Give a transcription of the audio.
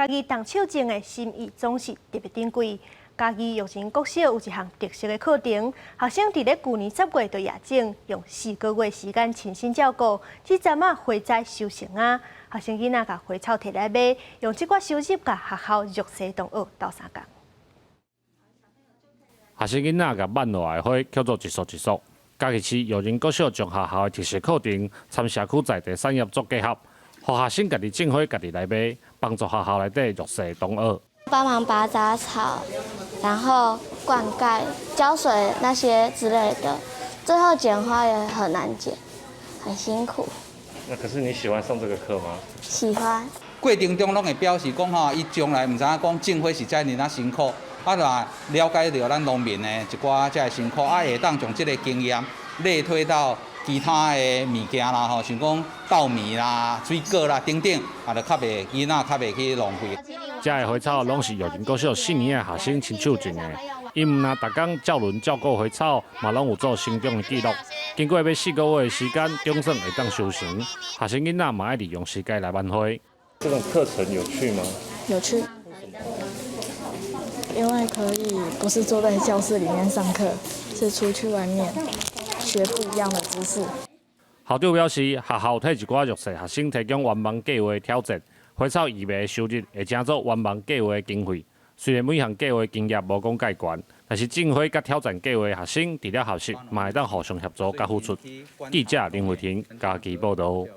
家己動手種的心意總是特別珍貴。嘉義育仁國小有一項特色的課程，學生佇咧舊年10月就野種，用4個月時間親身照顧，這陣仔花栽收成啊！學生囡仔共花草提來賣，用這寡收入共學校弱勢同學鬥相共。學生囡仔共挽落來的花，叫做一束一束。嘉義市育仁國小將學校的特色課程參社區在地產業做結合，予學生家己種花，家己來賣，幫助學校內底弱勢同學。幫忙拔雜草，然後灌溉、澆水那些之類的。最後剪花也很難剪，很辛苦。那可是你喜歡上這個課嗎？喜歡。過程中攏會表示講吼，伊將來毋知影講種花實在爾辛苦，啊，若了解著咱農民的一寡這个辛苦，啊，會當將這个經驗類推到其他的物件啦，吼，像講稻米啦、水果啦等等，啊，就較袂囡仔較袂去浪費。這个花草攏是育仁國小四年的學生親手種的，𪜶毋但逐工照輪照顧花草，嘛攏有做成長的記錄。經過欲4個月的時間，總算會當收成。學生囡仔嘛愛利用時間來挽花。這種課程有趣嗎？有趣，因為可以不是坐在教室裡面上課，是出去外面學不一樣的知識。校長表示，學校替一寡弱勢學生提供圓夢計畫挑戰，花草義賣收入會成做圓夢計畫經費。雖然每項計畫經驗無講蓋懸，但是種花佮挑戰計畫學生佇咧學習，嘛會當互相協助佮付出。記者林慧婷嘉義報導。